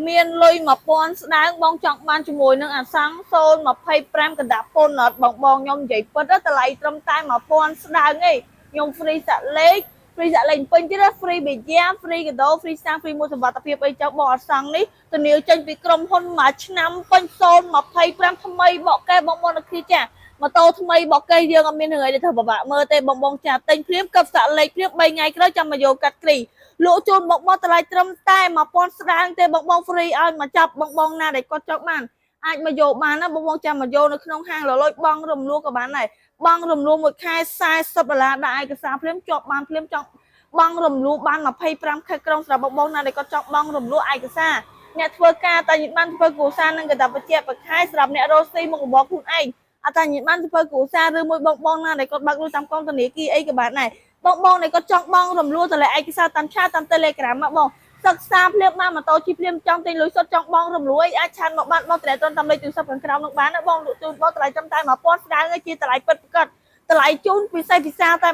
មានលុយ1000ស្ដើងបងចង់បានជាមួយនឹងអាសាំង025កណ្ដាប់ពុនអត់បងបងខ្ញុំនិយាយពិតតម្លៃត្រឹមតែ1000ស្ដើងឯងខ្ញុំ free សាក់លេខ free សាក់លេខពេញទៀត free ប៊ីយ៉ា free កាដូ free សាំង free មួយសុវត្ថិភាពអីចុះបងអាសាំងនេះធានាចេញពីក្រុមហ៊ុនមួយឆ្នាំពេញ025ថ្មីបកកែបងបងនៅគ្នាចាម៉ូតូថ្មីបកកែយើងអត់មានរឿងអីដែលធ្វើពិបាកមើលទេបងបងចាទិញភ្លាមកັບសាក់លេខភ្លាម3ថ្ងៃក្រោយចាំមកយកកាត់គ្រីលក់ជូនបងបងតម្លៃត្រឹមតែ1000ស្ដើងទេបងបង free ឲ្យមកចាប់បងបងណាដែលគាត់ចង់បានអាចមកយកបានណាបងបងចាំមកយកនៅក្នុងហាងលលុយបងរំលោះក៏បានដែរបងរំលោះមួយខែ40ដុល្លារដាក់ឯកសារភ្លាមជាប់បានភ្លាមចង់បងរំលោះបាន25ខែក្រុងសម្រាប់បងបងណាដែលគាត់ចង់បងរំលោះឯកសារអ្នកធ្វើការតែញបានធ្វើគ្រួសារនឹងកតាបជាប្រខែសម្រាប់អ្នករស់ស៊ីមុខរបរខ្លួនឯងអត់តែញបានធ្វើគ្រួសារឬមួយបងបងណាដែលគាត់បើកលុយតាមកងធនាគារអីក៏បានដែរបងបងដែលគាត់ចង់បងរំលោះតម្លៃឯកសារតាម chat តាម Telegram មកបងសិក្សាភ្លាមបានម៉ូតូជិះភ្លាមចង់ទិញលុយសុទ្ធចង់បងរំលោះអីអាច chat មកបានបងតម្លៃត្រឹមតាមលេខទូរស័ព្ទខាងក្រោមនឹងបានណាបងលក់ជូនបងតម្លៃត្រឹមតែ1000ស្ដើងឯងជាតម្លៃពិតប្រាកដតម្លៃជូនពិសេសពិសាតែ